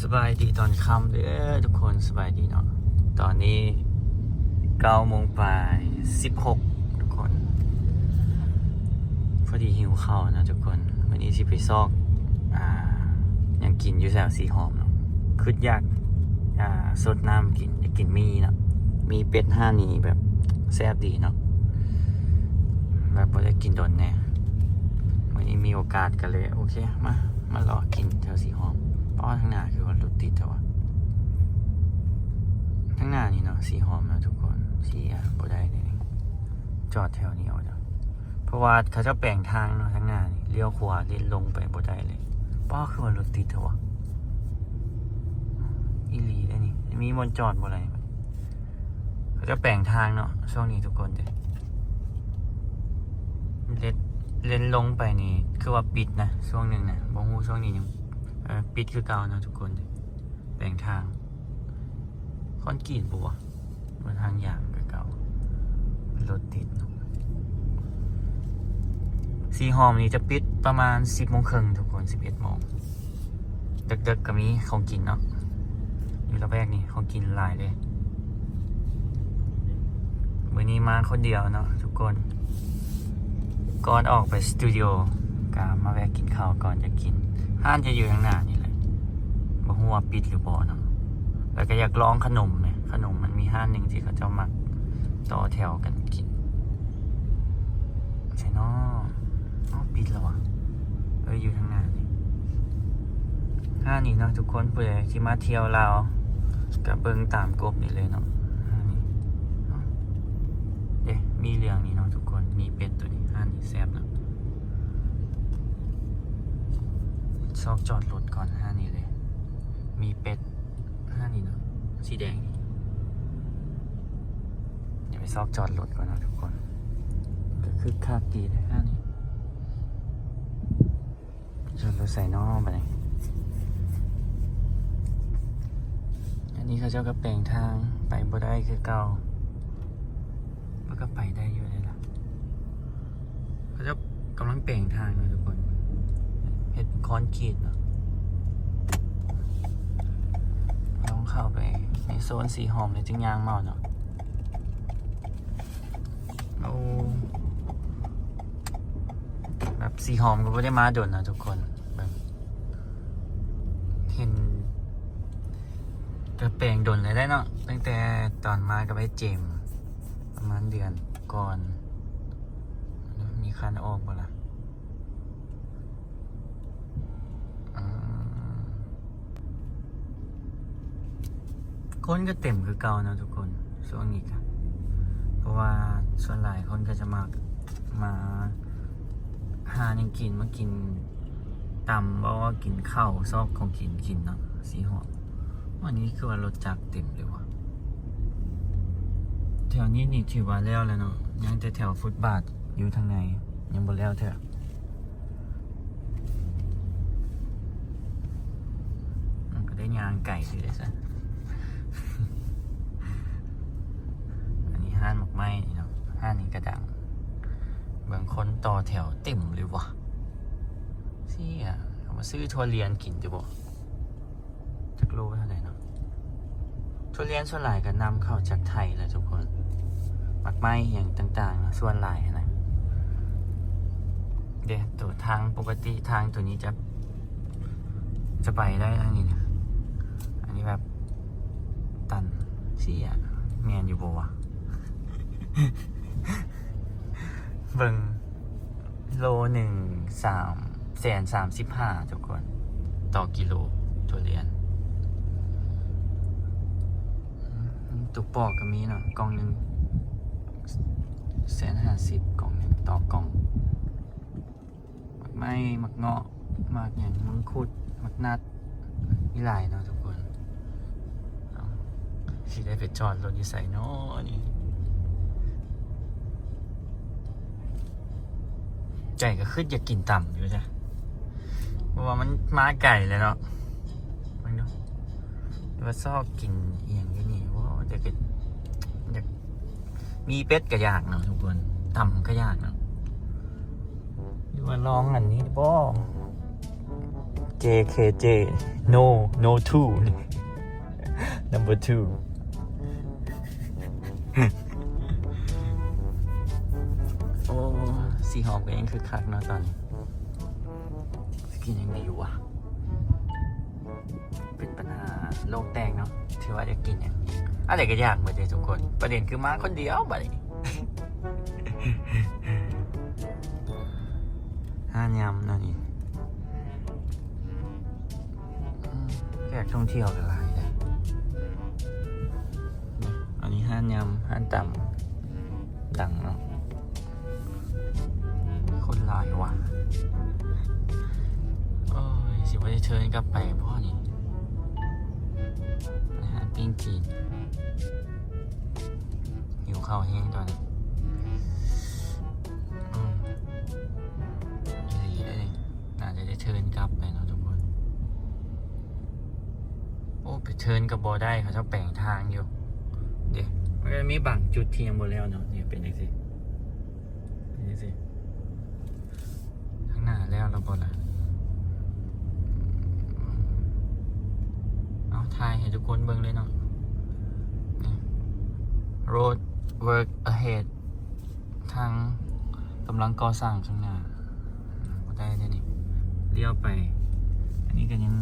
ສະບາຍດີຕອນຄ່ຳເດີທຸກຄົນ ສະບາຍດີເນາະ. ຕອນນີ້ເກົ້າໂມງປາຍສິບຫົກ ທຸກຄົນ ພໍດີຫິວເຂົ້າເນາະທຸກຄົນ. ມື້ນີ້ຊິໄປຊອກ ອ່າ ຫຍັງກິນຢູ່ແຖວສີຫອມເນາະ. ຄິດຢາກ ອ່າ ສົດນ້ຳກິນ ຢາກກິນໝີ່ເນາະ ໝີ່ເປັດຮ້ານນີ້ແບບແຊບດີເນາະ ແບບບໍ່ໄດ້ກິນດົນແດ່. ມື້ນີ້ມີໂອກາດກໍເລີຍ ໂອເຄ ມາ ມາເລາະກິນແຖວສີຫອມ. ປ້ອ ທາງໜ້າຄືວ່າລົດຕິດແທ້ວະ ທາງໜ້ານີ້ເນາະ ສີຫອມເນາະທຸກຄົນ. ເຊຍ ບໍ່ໄດ້ເດ້ ຈອດແຖວນີ້ເອົາເດີ ເພາະວ່າເຂົາເຈົ້າແປງທາງເນາະ ທາງໜ້ານີ້ ລ້ຽວຂວາ ເລນລົງໄປບໍ່ໄດ້ເລີຍ. ປ້ອ ຄືວ່າລົດຕິດແທ້ວະ ອີ່ຫຼີເດ້ນີ້ ມີບ່ອນຈອດບໍ່ໄດ້. ເຂົາເຈົ້າແປງທາງເນາະຊ່ວງນີ້ທຸກຄົນເດ້. ເລນ ເລນລົງໄປນີ້ຄືວ່າປິດນະ ຊ່ວງໜຶ່ງນະ ບໍ່ຮູ້ຊ່ວງນີ້ຍັງ ເອີ ປິດຄືເກົ່າເນາະທຸກຄົນເດ້. ແປງທາງຄອນກຣີດບໍ່ວະ ເປັນທາງຢາງຄືເກົ່າ ລົດຕິດເນາະ. ສີຫອມນີ້ຈະປິດປະມານສິບໂມງເຄິ່ງທຸກຄົນ ສິບເອັດໂມງ. ເດິກໆກໍມີຂອງກິນເນາະ ຢູ່ລະແວກນີ້ຂອງກິນຫຼາຍເດ້. ມື້ນີ້ມາຄົນດຽວເນາະທຸກຄົນ. ກ່ອນອອກໄປສະຕູດິໂອ ກໍມາແວະກິນເຂົ້າກ່ອນຈະກິນ. ຮ້ານຈະຢູ່ທາງໜ້ານີ້ແຫຼະ ບໍ່ຮູ້ວ່າປິດຫຼືບໍ່ເນາະ. ແລ້ວກໍຢາກລອງຂະໜົມແໝ ຂະໜົມມັນມີຮ້ານໜຶ່ງທີ່ເຂົາເຈົ້າມັກຕໍ່ແຖວກັນກິນ. ໃສເນາະ? ອ້າວ ປິດແລ້ວຫວາ? ເອີ ຢູ່ທາງໜ້ານີ້ ຮ້ານນີ້ເນາະທຸກຄົນ. ຜູ້ໃດທີ່ມາທ່ຽວລາວ ກໍເບິ່ງຕາມກົບນີ້ເລີຍເນາະ ຮ້ານນີ້ເນາະ. ເດ້ ໝີ່ເຫຼືອງນີ້ເນາະທຸກຄົນ ໝີ່ເປັດໂຕນີ້ ຮ້ານນີ້ແຊບເນາະ. ຊອກຈອດລົດກ່ອນ ຮ້ານນີ້ເລີຍ ໝີ່ເປັດ ຮ້ານນີ້ເນາະ ສີແດງນີ້. ດຽວໄປຊອກຈອດລົດກ່ອນເນາະທຸກຄົນ ກໍຄຶກຄັກດີເດ້ຮ້ານນີ້. ຈອດລົດໃສເນາະບັດນີ້? ອັນນີ້ເຂົາເຈົ້າກໍແປງທາງ ໄປບໍ່ໄດ້ຄືເກົ່າ. ມັນກໍໄປໄດ້ຢູ່ເດ້ລະ. ເຂົາເຈົ້າກຳລັງແປງທາງເນາະທຸກຄົນ ເຮັດຄອນກຣີດເນາະ. ລອງເຂົ້າໄປໃນໂຊນສີຫອມແລ້ວຈຶ່ງຍ່າງເມົາເນາະ. ໂອ້ ແບບສີຫອມກໍບໍ່ໄດ້ມາດົນນະທຸກຄົນ ແບບເຫັນ ກໍແປງດົນແລ້ວເນາະ ຕັ້ງແຕ່ຕອນມາກັບໄອ້ເຈມ ປະມານເດືອນກ່ອນ. ມີຄັນອອກບໍ່ລະ? ອາ ຄົນກໍເຕັມຄືເກົ່າເນາະທຸກຄົນ ຊ່ວງນີ້ກະ ເພາະວ່າສ່ວນຫຼາຍຄົນກໍຈະມັກມາຫາຫຍັງກິນ ມາກິນຕຳ ບໍ່ວ່າກິນເຂົ້າ ຊອກຂອງກິນກິນເນາະ ສີຫອມ. ວັນນີ້ຄືວ່າລົດຈັກເຕັມເລີຍຫວາ? ແຖວນີ້ນີ້ຖືວ່າແລ້ວແລ້ວເນາະ ຍັງແຕ່ແຖວຟຸດບາດຢູ່ທາງໃນ ຍັງບໍ່ແລ້ວເທື່ອ. ມັນກໍໄດ້ຍ່າງໄກຢູ່ເດ້ຊະ. ອັນນີ້ຮ້ານໝາກໄມ້ເນາະ ຮ້ານນີ້ກະດັງ. ເບິ່ງຄົນຕໍ່ແຖວເຕັມເລີຍຫວາ? ເຊຍ ເອົາມາຊື້ຖົ່ວລຽນກິນຕິບໍ? ຈັກໂລເທົ່າໃດເນາະ? ທຸລຽນສ່ວນຫຼາຍກໍນຳເຂົ້າຈາກໄທແຫຼະທຸກຄົນ ໝາກໄມ້ຫຍັງຕ່າງໆ ສ່ວນຫຼາຍຫັ້ນນະ. ເດ້ ໂຕທາງປົກກະຕິ ທາງໂຕນີ້ຈະ ຈະໄປໄດ້ທາງນີ້ນະ. ອັນນີ້ແບບຕັນ ເຊຍ ແມ່ນຢູ່ບໍ່ວະ? ເບິ່ງ ໂລໜຶ່ງ ສາມແສນສາມສິບຫ້າ ທຸກຄົນ ຕໍ່ກິໂລ ທຸລຽນ. ອືມ ຕຸກປອກກໍມີເນາະ ກ່ອງໜຶ່ງ ແສນຫ້າສິບ ກ່ອງໜຶ່ງຕໍ່ກ່ອງ. ໝາກໄມ້ ໝາກເງາະ ໝາກຫຍັງ ມັງຄຸດ ໝາກນັດ ມີຫຼາຍເນາະທຸກຄົນ. ເອົ້າ ຊິໄດ້ໄປຈອດລົດຢູ່ໃສເນາະນີ້? ໃຈກໍຄຶດຢາກກິນຕຳຢູ່ເດ້ ເພາະວ່າມັນມາໄກແລ້ວເນາະ. ເບິ່ງດູ ວ່າຊອກກິນອີ່ຫຍັງຢູ່ນີ້ ໂອ້ ຢາກ ຢາກ ໝີ່ເປັດກໍຢາກເນາະທຸກຄົນ ຕຳກໍຢາກເນາະ. ຫຼືວ່າລອງອັນນີ້ບໍ່? ເຈ ເຄເຄເຈ no no two number two ໂອ້ ຊີຮອກກໍຍັງຄຶກຄັກເນາະຕອນນີ້ ກິນຫຍັງດີວະ? ເປັນບັນຫາໂລກແຕກເນາະ ທີ່ວ່າຈະກິນຫຍັງ ອັນໃດກໍຢາກໝົດເດ້ທຸກຄົນ ປະເດັນຄືມາຄົນດຽວບັດນີ້ ຫາຍາມນັ້ນອີກ ອືມ ແຂກທ່ອງທ່ຽວກໍຫຼາຍເດ້ ອັນນີ້ຮ້ານຍຳ ຮ້ານຕຳດັງເນາະ ຄົນຫຼາຍວ່າ ໂອ້ຍ ຊິບໍ່ໄດ້ເທີນກັບໄປບໍ່ນີ້ ໄປຫາປີ້ງຈີນ ຫິວເຂົ້າແຮງຕອນນີ້ ອືມ ອີ່ຫຼີເດ້ ໜ້າຈະໄດ້ເທີນກັບໄປເນາະທຸກຄົນ ໂອ້ ໄປເທີນກໍບໍ່ໄດ້ ເຂົາເຈົ້າແປງທາງຢູ່ເດ້ ມັນກໍມີບາງຈຸດທີ່ຍັງບໍ່ແລ້ວເນາະ ນີ້ເປັນຈັ່ງຊີ້ ເປັນຈັ່ງຊີ້ ທາງໜ້າແລ້ວແລ້ວບໍ່ລະ? ເອົາ ຖ່າຍໃຫ້ທຸກຄົນເບິ່ງເລີຍເນາະ ນີ້ Road work ahead ທາງກຳລັງກໍ່ສ້າງຂ້າງໜ້າ ບໍ່ໄດ້ເດ້ນີ້ ລ້ຽວໄປ ອັນນີ້ກໍຍັງ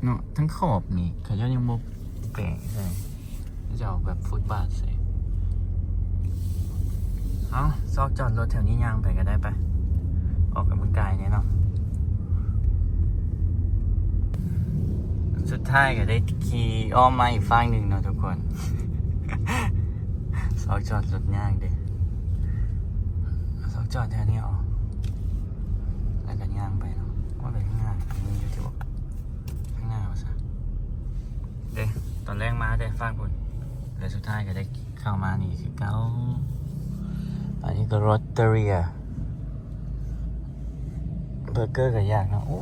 ເນາະ ທັງຂອບນີ້ເຂົາເຈົ້າຍັງບໍ່ແປງໃສ່ ເຂົາເຈົ້າເອົາແບບຟຸດບາດໃສ່ ເອົາ ຊອກຈອດລົດແຖວນີ້ ຍ່າງໄປກໍໄດ້ ໄປ ອອກກຳລັງກາຍແດ່ເນາະ ສຸດທ້າຍກໍໄດ້ຂີ່ອ້ອມມາອີກຟາກໜຶ່ງເນາະທຸກຄົນ ຊອກຈອດລົດຍ່າງເດ້ ຊອກຈອດແຖວນີ້ເອົາ ແລ້ວກໍຍ່າງໄປເນາະ ວ່າໄປຂ້າງໜ້າ ມັນຢູ່ທີ່ ຂ້າງໜ້າວ່າຊະ ເດ້ ຕອນແລງມາແຕ່ຟາກພຸ້ນ ແລະ ສຸດທ້າຍກໍໄດ້ເຂົ້າມານີ້ຄືເກົ່າ ອັນນີ້ກໍ Rotteria ເບີເກີກໍຢາກເນາະ ໂອ້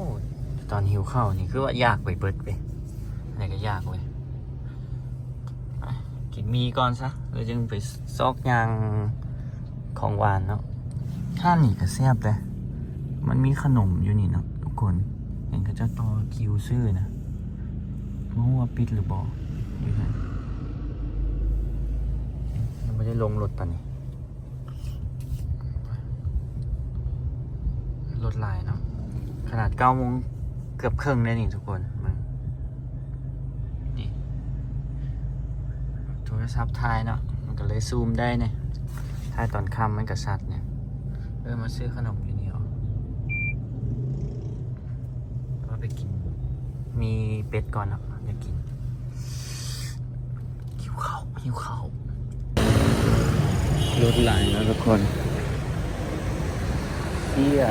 ຕອນຫິວເຂົ້ານີ້ຄືວ່າຢາກໄປເບິດເວີຍ ອັນໃດກໍຢາກເວີຍ ໄປ ກິນໝີ່ກ່ອນຊະ ແລ້ວຈຶ່ງໄປຊອກຍ່າງຂອງຫວານເນາະ ຮ້ານນີ້ກໍແຊບເດ້ ມັນມີຂະໜົມຢູ່ນີ້ເນາະທຸກຄົນ ເຫັນເຂົາເຈົ້າຕໍ່ຄິວຊື້ນະ ບໍ່ຮູ້ວ່າປິດຫຼືບໍ່ ຢູ່ໃສ ຍັງບໍ່ໄດ້ລົງລົດປານນີ້ ລົດຫຼາຍເນາະ ຂະໜາດເກົ້າໂມງເກືອບເຄິ່ງແລ້ວນີ້ທຸກຄົນ ເບິ່ງ ນີ້ ໂທລະສັບຖ່າຍເນາະ ມັນກໍເລີຍຊູມໄດ້ແດ່ ຖ່າຍຕອນຄ່ຳມັນກໍຊັດແດ່ ເອີ ມາຊື້ຂະໜົມຢູ່ນີ້ເອົາ ວ່າໄປກິນໝີ່ເປັດກ່ອນເນາະ ຢາກກິນ ຫິວເຂົ້າ ຫິວເຂົ້າ ລົດຫຼາຍເນາະທຸກຄົນ ເຊຍ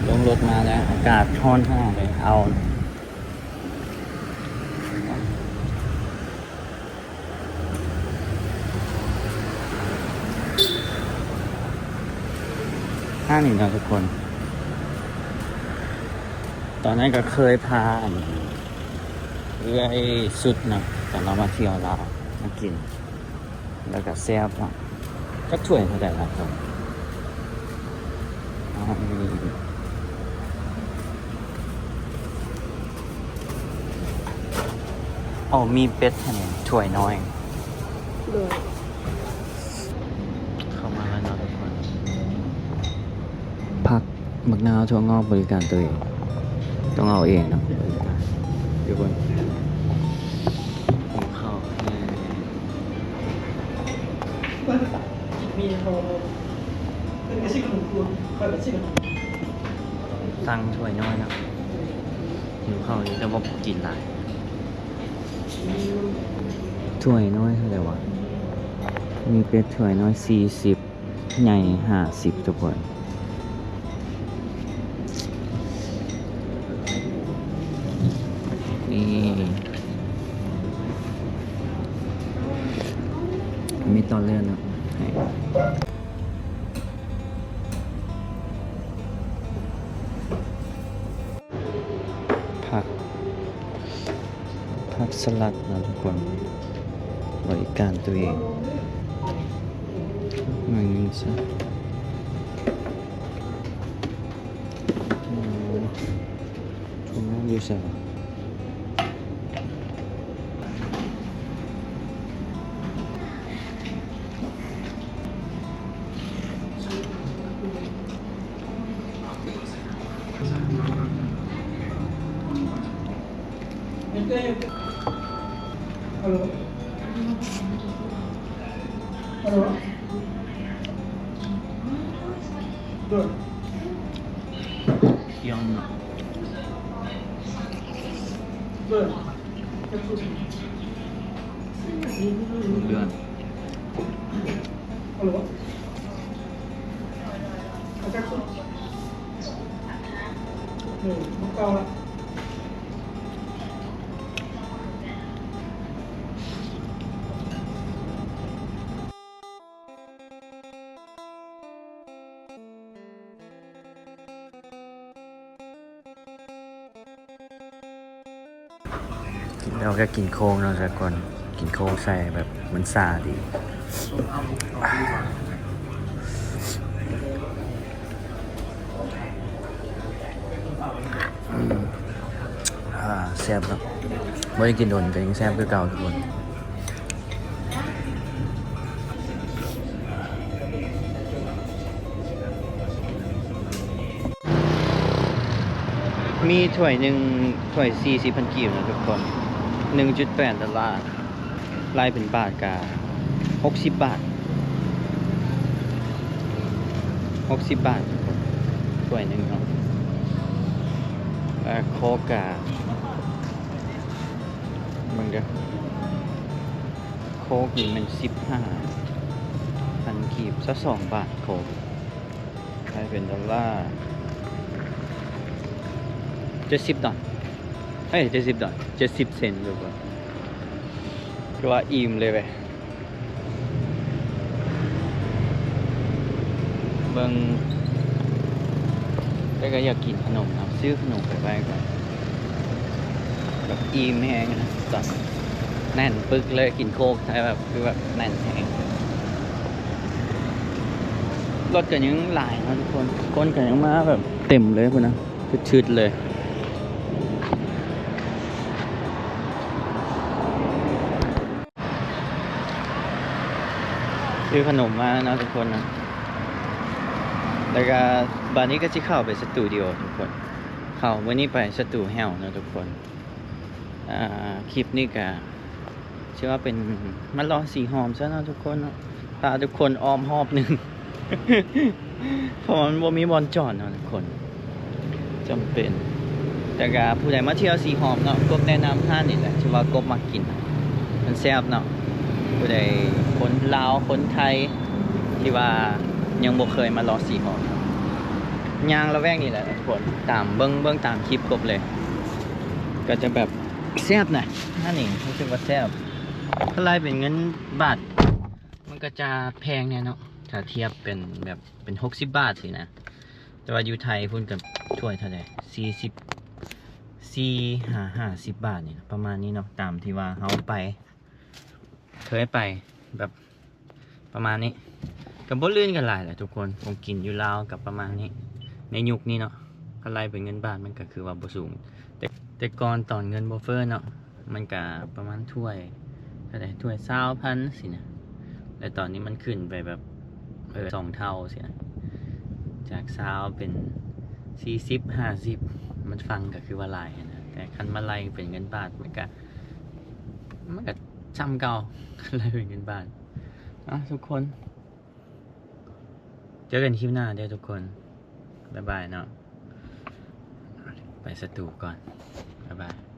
ລົງລົດມາແລ້ວ ອາກາດຮ້ອນຂະໜາດເລີຍ ເອົາ ທາງນີ້ເນາະທຸກຄົນ ຕອນນັ້ນກໍເຄີຍພາອັນເອື້ອຍສຸດເນາະ ຕອນລາວມາທ່ຽວລາວມາກິນ ແລ້ວກໍແຊບເນາະ ຈັກຖ້ວຍເທົ່າໃດລະ ອໍ ມີເປັດຫັ້ນ ຖ້ວຍນ້ອຍ ໂດຍ ເຂົ້າມາແລ້ວເນາະທຸກຄົນ ຜັກ ໝາກນາວ ຖົ່ວງອກ ບໍລິການຕົວເອງ ຕ້ອງເອົາເອງເນາະ ຢູ່ເບິ່ງ ເຂົ້າແຮງ ມີເຂົ້າ ເພິ່ນກໍຊິຂະໜົມກວນ ຂ້ອຍກໍຊິຂະໜົມ ສັ່ງຖ້ວຍນ້ອຍເນາະ ຫິວເຂົ້າຢູ່ ແຕ່ວ່າບໍ່ກິນຫຼາຍ ຖ້ວຍນ້ອຍເທົ່າໃດວະ? ມີເປັດຖ້ວຍນ້ອຍສີ່ສິບ ໃຫຍ່ຫ້າສິບ ທຸກຄົນ ນີ້ ມີຕອນເລື່ອນເນາະ ໃຫ້ ຜັກ ຜັກສະຫຼັດເນາະທຸກຄົນ ບໍລິການຕົວເອງ ອືມ ຊະ ໂອ້ ຖົງນ້ຳຢູ່ໃສວະ? ກິນແລ້ວກໍກິນໂຄ້ກເນາະ ສາກ່ອນ ກິນໂຄ້ກໃສ່ແບບມັນຊາດີ. ອືມ ອ່າ ແຊບເນາະ ບໍ່ໄດ້ກິນດົນກໍຍັງແຊບຄືເກົ່າທຸກຄົນ. ມີຖ້ວຍໜຶ່ງ ຖ້ວຍສີ່ສິບພັນກີບນະທຸກຄົນ ໜຶ່ງຈຸດແປດດອນລາ ລາຍເປັນບາດກະຫົກສິບບາດ ຫົກສິບບາດທຸກຄົນ ຖ້ວຍໜຶ່ງເນາະ. ແລ້ວໂຄກກະ ເບິ່ງເດີ ໂຄກນີ້ແມ່ນສິບຫ້າພັນກີບ ຊາວສອງບາດໂຄກ ໃຫ້ເປັນດອນລາ ເຈັດສິບດອນ ເອີຍ ເຈັດສິບດອນ ເຈັດສິບເຊັນທຸກຄົນ ຄືວ່າອີ່ມເລີຍເວີຍ. ເບິ່ງ ແຕ່ກໍຢາກກິນຂະໜົມນຳ ຊື້ຂະໜົມໄປໄວ້ກ່ອນ ແບບອີ່ມແຮງນະ ຕອນແໜ້ນປຶກເລີຍ ກິນໂຄກແທ້ແບບ ຄືແບບແໜ້ນແຮງ. ລົດກໍຍັງຫຼາຍເນາະທຸກຄົນ ຄົນກໍຍັງມາແບບເຕັມເລີຍພຸ້ນນະ ຊຶດໆເລີຍ. ຊື້ຂະໜົມມາເນາະທຸກຄົນເນາະ ແລ້ວກະບາດນີ້ກໍຊິເຂົ້າໄປສະຕູດິໂອທຸກຄົນ ເຂົ້າມື້ນີ້ໄປສະຕູແຮ້ວເນາະທຸກຄົນ. ອ່າ ຄລິບນີ້ກະຊິວ່າເປັນມາເລາະສີຫອມຊະເນາະທຸກຄົນເນາະ ພາທຸກຄົນອ້ອມຮອບໜຶ່ງ ເພາະວ່າມັນບໍ່ມີບ່ອນຈອດເນາະທຸກຄົນ ຈຳເປັນ. ແຕ່ກະຜູ້ໃດມາທ່ຽວສີຫອມເນາະ ກົບແນະນຳຮ້ານນີ້ແຫຼະ ທີ່ວ່າກົບມັກກິນ ມັນແຊບເນາະ. ຜູ້ໃດຄົນລາວຄົນໄທທີ່ວ່າຍັງບໍ່ເຄີຍມາເລາະສີຫອມ ຍ່າງລະແວກນີ້ແຫຼະທຸກຄົນ ຕາມເບິ່ງ ເບິ່ງຕາມຄລິບກົບເລີຍ ກໍຈະແບບແຊບນະ. ຮ້ານນີ້ຮູ້ສຶກວ່າແຊບ ຄັນລາຍເປັນເງິນບາດ ມັນກໍຈະແພງແດ່ເນາະ ຖ້າທຽບເປັນແບບເປັນຫົກສິບບາດຊີ້ນະ ແຕ່ວ່າຢູ່ໄທພຸ້ນກໍຖ້ວຍເທົ່າໃດ ສີ່ສິບ ສີ່ຫາຫ້າສິບບາດນີ້ນະ ປະມານນີ້ເນາະ ຕາມທີ່ວ່າເຮົາໄປ ເຄີຍໄປ ແບບປະມານນີ້ ກໍບໍ່ລື່ນກັນຫຼາຍແຫຼະທຸກຄົນ. ຂອງກິນຢູ່ລາວກໍປະມານນີ້ ໃນຍຸກນີ້ເນາະ ຄັນໄລ່ເປັນເງິນບາດມັນກໍຄືວ່າບໍ່ສູງ ແຕ່ ແຕ່ກ່ອນຕອນເງິນບໍ່ເຟີ້ເນາະ ມັນກະປະມານຖ້ວຍເທົ່າໃດ ຖ້ວຍຊາວພັນຊີ້ນະ ແລະຕອນນີ້ມັນຂຶ້ນໄປແບບ ເອີ ສອງເທົ່າຊີ້ນະ ຈາກຊາວເປັນສີ່ສິບ ຫ້າສິບ ມັນຟັງກໍຄືວ່າຫຼາຍຫັ້ນນະ ແຕ່ຄັນມາໄລ່ເປັນເງິນບາດມັນກະ ມັນກະຊ່ຳເກົ່າ ຄັນໄລ່ເປັນເງິນບາດ. ເອົາ ທຸກຄົນ ເຈີກັນຄລິບໜ້າເດີທຸກຄົນ ບາຍບາຍເນາະ ໄປສະຕູກ່ອນ ບາຍບາຍ.